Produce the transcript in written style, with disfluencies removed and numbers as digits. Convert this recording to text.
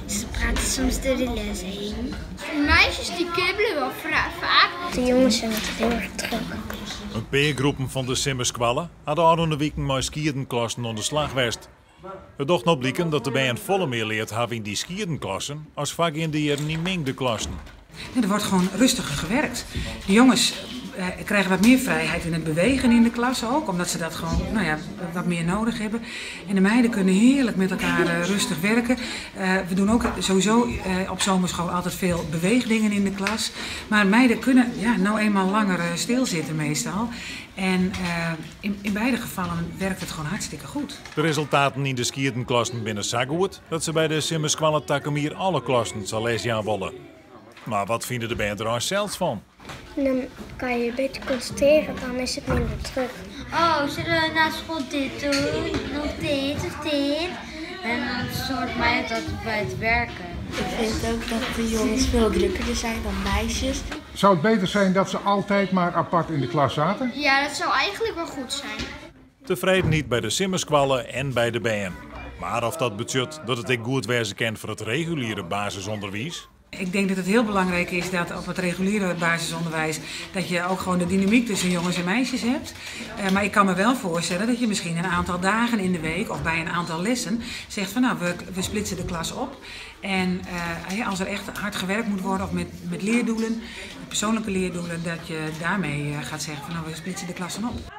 Ze praten soms door de les heen. Meisjes die kibbelen wel vaak. De jongens zijn altijd heel erg druk. In pear groepen fan de simmerskoalle ha de ôfrûne wiken mei skieden klassen oan de slach west. It docht no bliken dat de bern folle mear leard hawwe yn dy skieden klassen as foargeande jierren yn mingde klassen. Er wordt gewoon rustiger gewerkt. De jongens krijgen wat meer vrijheid in het bewegen in de klas ook, omdat ze dat gewoon, nou ja, wat meer nodig hebben. En de meiden kunnen heerlijk met elkaar rustig werken. We doen ook sowieso op zomerschool altijd veel beweegdingen in de klas. Maar meiden kunnen, ja, nou eenmaal langer stilzitten meestal. En in beide gevallen werkt het gewoon hartstikke goed. De resultaten yn de skieden klassen binne sa goed dat se by de simmerskoalle takom jier alle klassen sa lesjaan wolle. Mar wat fine de bern der eins sels fan? Dan kan je je beter concentreren, dan is het minder druk. Oh, zullen we na school dit doen? Nog dit of dit? En dan stoort mij het altijd bij het werken. Ik vind ook dat de jongens veel drukker zijn dan meisjes. Zou het beter zijn dat ze altijd maar apart in de klas zaten? Ja, dat zou eigenlijk wel goed zijn. Tefredenheid by de simmerskoalle en by de bern. Mar oft dat betsjut dat it ek goed wêze kin foar it reguliere basisûnderwiis? Ik denk dat het heel belangrijk is dat op het reguliere basisonderwijs dat je ook gewoon de dynamiek tussen jongens en meisjes hebt. Maar ik kan me wel voorstellen dat je misschien een aantal dagen in de week of bij een aantal lessen zegt van nou, we splitsen de klas op. En als er echt hard gewerkt moet worden of met leerdoelen, persoonlijke leerdoelen, dat je daarmee gaat zeggen van nou, we splitsen de klassen op.